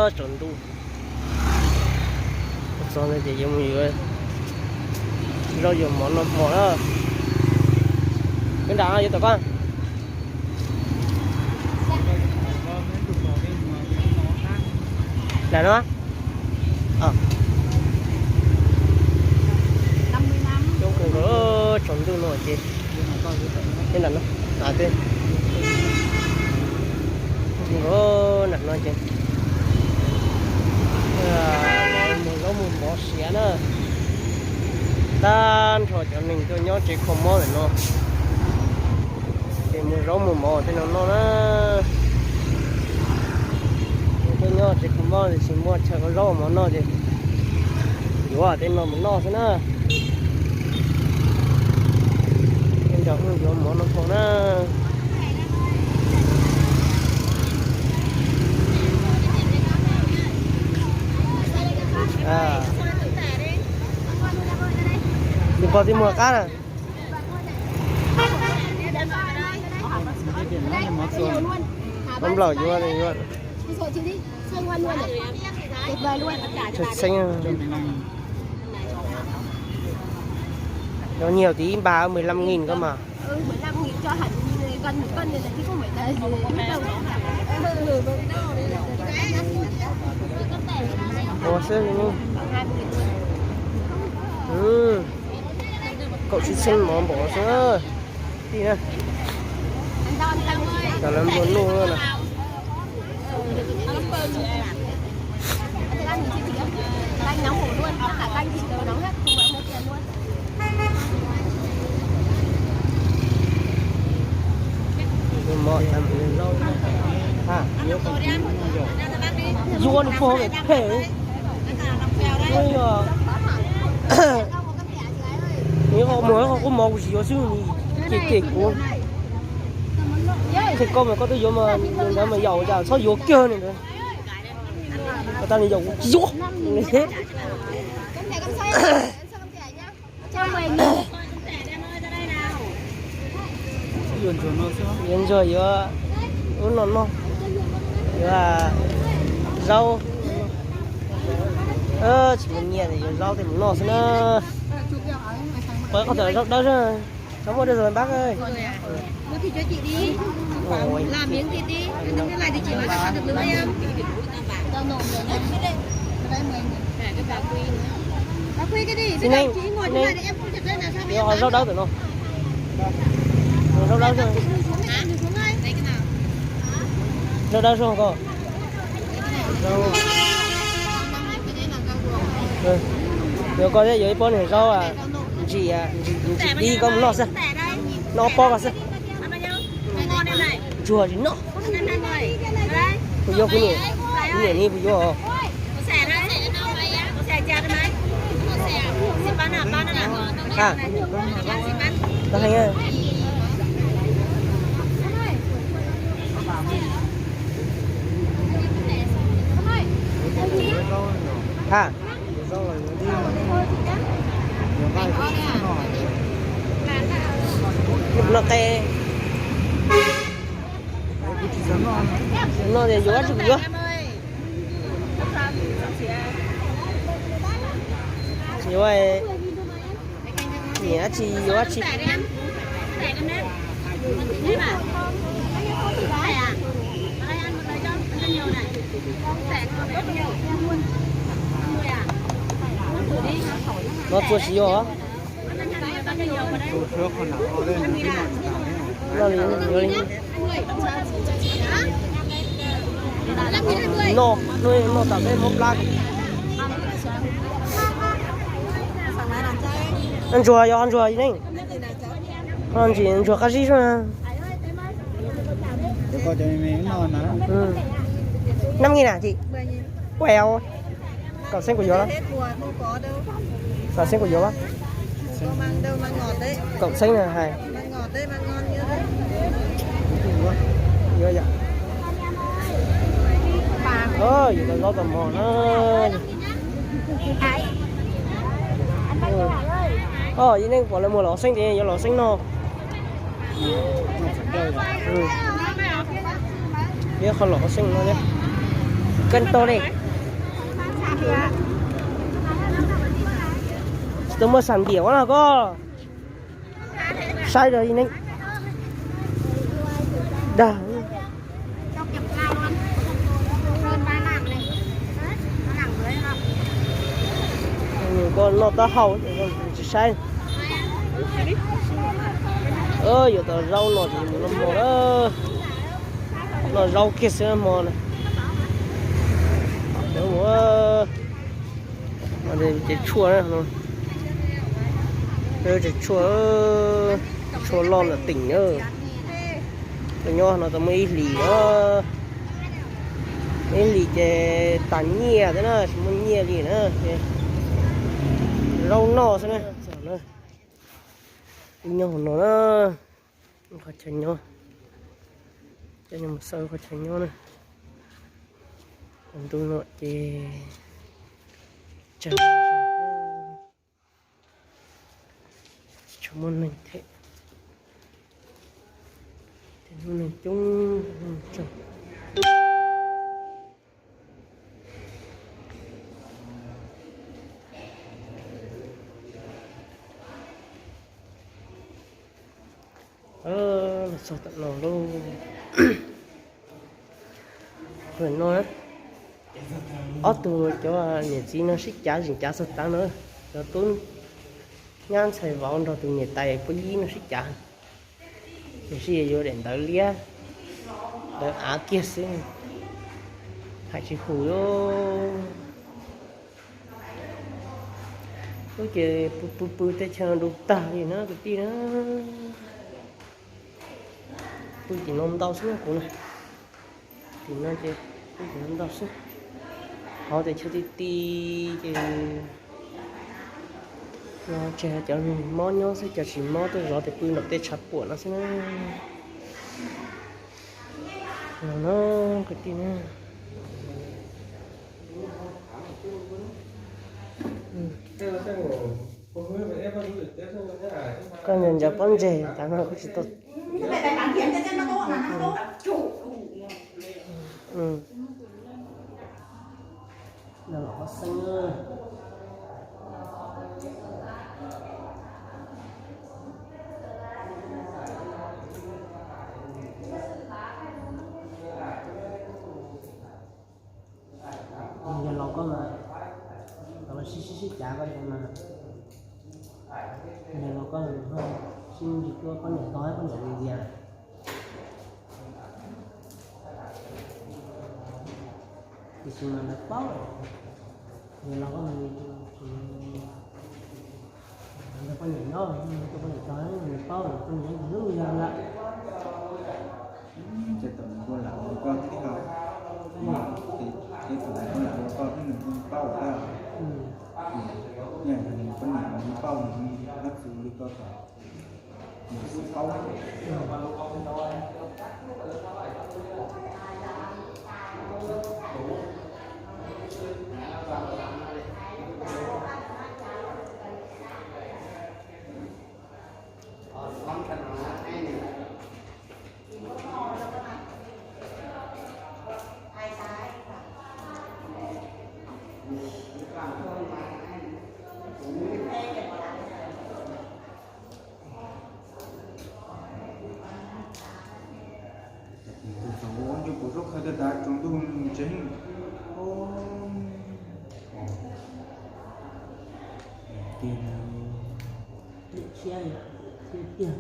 Tsaus ntuj, txog no ces yuav mus yuav zaub yuav mov noj hmo na. Kwv nram yuav tom koj. Nram no. Coob kawg nkaus, tsaus ntuj no ces nram no, nram no ces mus zaub mus mov siav na. Tag nrho cov neeg tuaj nyob tsev kho mob ntawm no ces mus zaub mus mov tej no noj na. Tuaj nyob tsev kho mob ces tsis muaj chaw ua zaub ua mov noj ces yuav tej no mus noj xwb na. Tej nram hnub yuav mov noj hmo na. Tus pog twb mus qab na. Mov nplaum yuav, yuav. Xeeb. Cov nyiaj tim ib npag mười lăm nghìn koj mas. Ua xwb. Kaum tsib xeeb mov npaum xwb. Tij na. Cov lawv nplua nuj na. Yuav nws pog phem. Nws qhov muag qhov qub mov kuv tsis yuav xwb, nws cem cem kuv. Ces koj mas koj twb yuav mas, nws ntawd mas yaum cas txhob yuav kiag nws ntawd. Koj tas nws yaum kuv tsis yuav. Yuav ntsuag yuav ub no noj, yuav zaub, tsis muaj nyiaj yuav zaub tej mus noj xwb na. Pov qhov tawm zaub dawb xwb, txhob muaj dej zog npab. Tib neeg, tib neeg, yuav ho zaub dawb tam no. Zaub dawb, zaub dawb zog ko. Yuav koj thiab yuav ib pob niag zaub ntsim, ntsim dib koj mus noj xwb. Noj ob pob ko xwb. Ntsuag tsis noj. Kuv yuav kuv niam, kuv niam ni kuv yuav. Ha. Ha. Noj qe. No ces yuav dab tsi kuv yuav. Yuav, niam dab tsi yuav dab tsi. No txua tsis yuav. No li, no li. No, no tam peb muab plab. Ntsuag yog ntsuag neej. Ntsuag qab zib xwb. Năm nghìn à chị? Ua, kaum xeeb kuv yuav lawm. Kaum xeeb kuv yuav lawm. Kaum xeeb na hais. Yuav yom. Yuav tau zaub tau mov na. Ib neeg pom lawv muag los xeeb ces yuav los xeeb no. Yuav qhov los xeeb no thiab. Koj tau li. Tsis tau muaj xam diam ua no koj. Saib rau ne. Dag. Koj noj taub hau tsis saib. Yuav tau zaub no ces mus noj hmo na. Noj zaub kiag xwb hmo no. Ces tshuaj, ces tshuaj, tshuaj loj ntawm teem na. Tuaj nyob no tau muaj ib hlis na. Ib hlis ces tas nyiaj thiab na, tsis muaj nyiaj li na ces zaub noj xwb na. Wb nyob hauv no na, qhov chaw nyob, coj nej mus xauj qhov chaw nyob na. Ntu no ces tsag, tsis tshua muaj neeg thiab, muaj neeg coob tsaug. Los txog tom no lauj. Ntawm no, ob tug cov niam txiv no sib cav zim cav txog tav no, cov tub nyab ntxhais vauv nrog tus niam tais pub yib no sib cav. Tiam sis yuav daim ntawv liab, ntawv av kiag xwb, hais tsis hum li. Ub, ces pw pw pw teb chaws no du tag li na kwv tij na. Pw tim no ntau xwb na kuv na. Tim no ces pw tim no ntau xwb. Hauv teb chaws ti ti ces no tseg cov mob nyob xwb, cov tsis mob tuaj zov ces pw nram tej tshav puam no xwb na. No no kwv tij na. Koj nco nco pob ntseg tas no kuj tsis tau. Yog laus koj mas, tau sib sib sib cav koj mas, yog laus koj sib ntsis tuaj poj niam tog poj niam ntxias. Tiam sis mas lawv paub, yog laus koj mas, poj niam nyob, poj niam tog nws paub, poj niam ntxias hlub yog lawm. Ces thaum nws ua lam ua koj thiab, ces thaum nws ua lam ua koj thiab nws yeej paub thiab. Yog nws poj niam nws yeej paub, nws yeej hab txwv li koj tod, nws xwb paub. Tus txawm ua ob ncu kuv rub qhawv tas tas tsaus ntuj ntseeg. Tiag, tiag, tiag.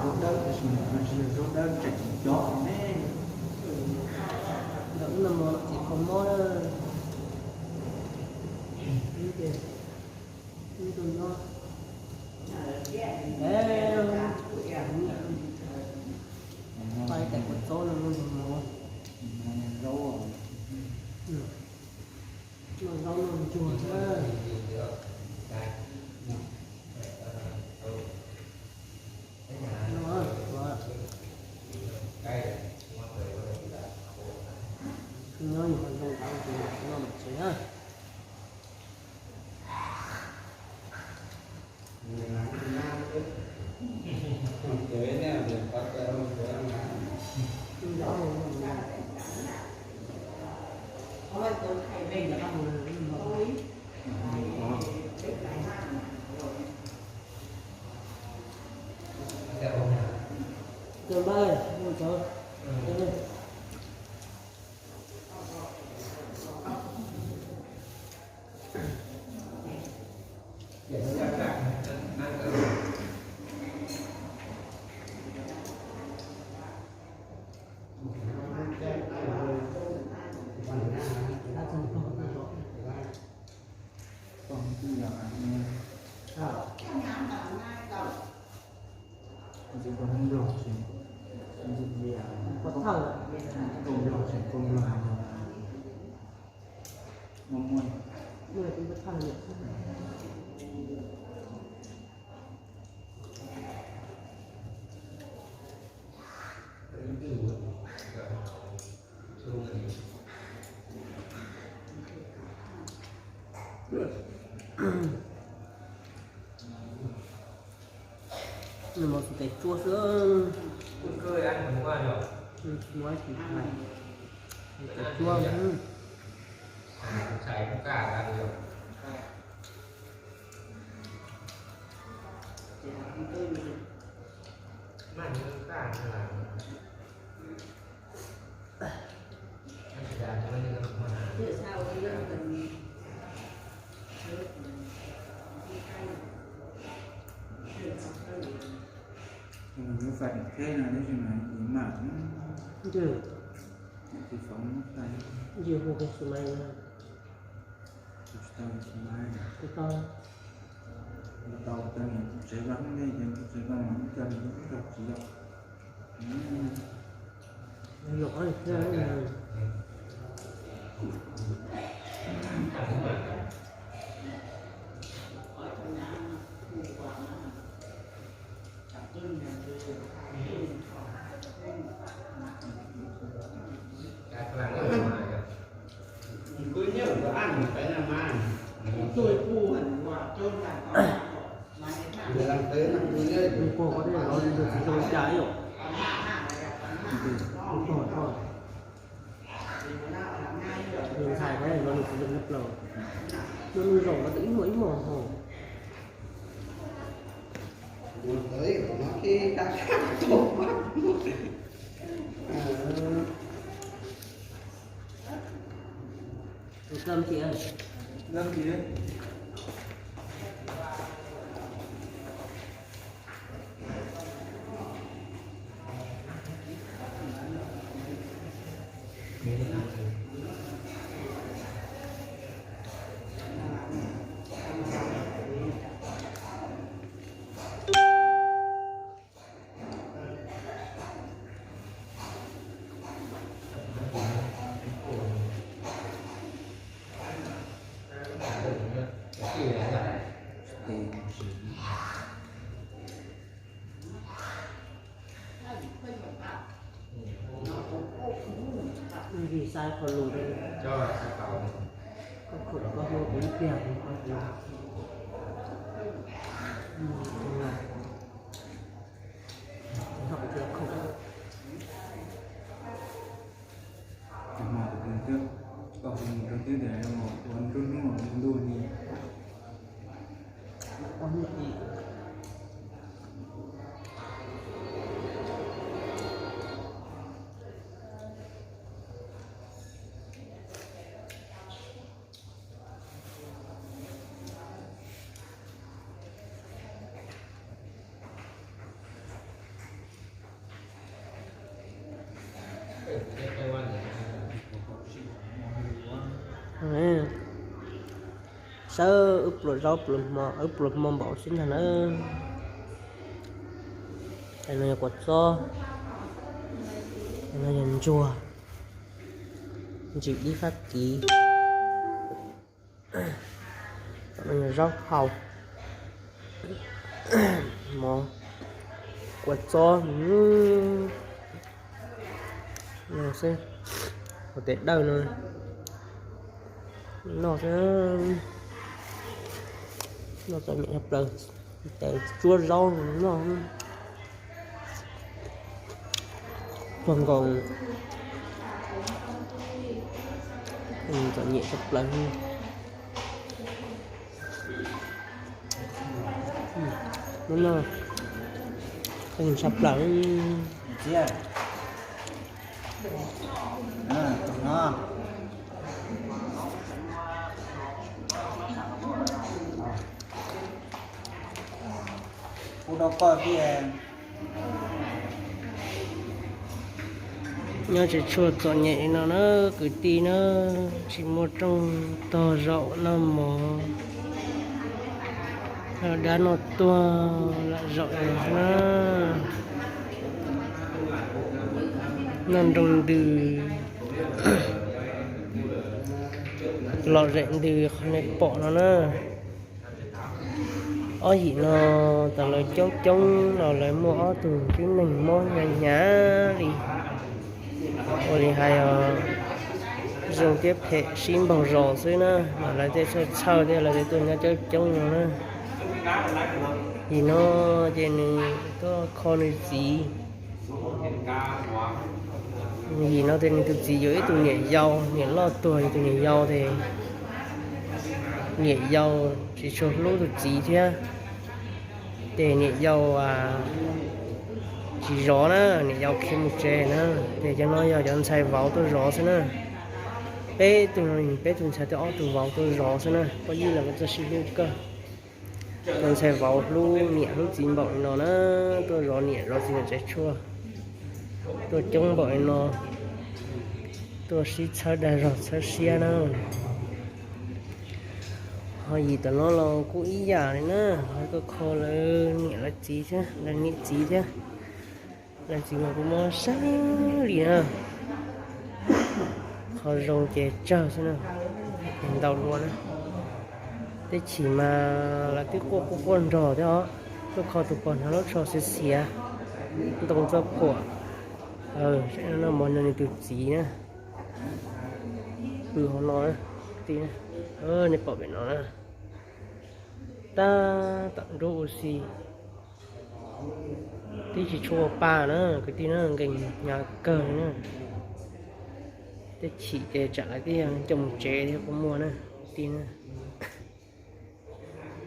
Zaub dawb, tab sis nws tsis yog zaub dawb tseem cov ne. Ntawm ub no mos txiv kho mob na. Pais tais kua txob no mus. Noj zaub noj ntsuag na. Nyob nyuag zoo ntawd ces noj mas tsev na. Nws mas tus tes tsuab xwb. Tes tsuab. Lub fais theb no tab sis mas yim mam, yim hu ke su mai. Kuv tsis tau, kuv tau cov niam tsev vaj ne, cov niam tsev vaj mas muab coj li coj tsis yog. Ua koj tej lov nws tsis zoo cas ib yam. Ua koj, nws ntxhais tej lov nws tsis zoo nyob plaws. Nws zaum no twb ib hmos ib hmos ho. Tus txawj thiab. Vim saib qhov lus, koj khoom koj hlub kuv ib pliag, koj hlub. Hmo kuv twb, koj hu mus rau twb tias ua nruab hnub ua ntuj ni. Sawb wb pluas zaub pluas hmo, wb pluas hmo npaum xwb ntag na. Tais no yog kua txob, tais no yog ntsuag, ntsis dib fab kiv, tais no yog zaub hau, mov, kua txob, no xwb. Ua tes dawj no noj xwb, noj txom nyem tshaj plaws. Tes tsuab zaub noj, pog nkoos, txom nyem tshaj plaws. Hnub no qeej tshaj plaws. Nyob tsis tshua txom nyem li no na, kwv tij na, tsis muaj rooj tog zaum noj mov, dab noj tuag lam zaum na. Noj nroo ntws, lom zem ntws qhov nej pom no na. Ob yim no tas lawv coob coob los lawv muaj ob tug tib neeg mob hnyav hnyav li, ua li hais os, zoo thiab phem sib npaug zos xwb na, mas lawv thiaj txhawj txhawj thiab lawv thiaj tuaj nyob coob coob no na. Yim no ces nws tuaj kho nws txiv. Yim no ces nws tus txiv yog ib tug niam yau, niam loj tuag, yog tus niam yau ces niam yau tsis tshua hlub tus txiv thiab. Ces niam yau tsis zov na, niam yau khiav mus tsev na. Ces cov no yog cov ntxhais vauv tuaj zov xwb na. Peb tug no, peb tug ntxhais twb ob tug vauv tuaj zov xwb na, pog yij los txawj sib hlub kawg. Cov ntxhais vauv hlub niam hlub txiv npaum li no na, tuaj zov niam zov txiv ntawm tsev tshuaj, tuaj coob npaum li no, tuaj sib txhawb dag zog txhawb siab na. Ho yim tom no los kuj ib yam li na, lawv tuaj kho lawv niam lawv txiv thiab, lawv niam txiv thiab. Lawv txiv mas kuj mob sab li na, qhov zoo ces tsawg xwb na, ntau dua na. Teb chim mas lawv twb quaj quaj quaj nrog thiab os, tuaj kho tus pog hnav lub tsho xiav xiav, ntoo txoj phuam. Noj mov no nws tus txiv na, pw hauv no, nej pom pem no na. Tab tom nruab ua si, twb tsis tshua ua pa na kwv tij na, nkees hnyav kawg li na. Teb chim ces tsam lawv twb yog coj mus tsev thiab kuj muaj na kwv tij na.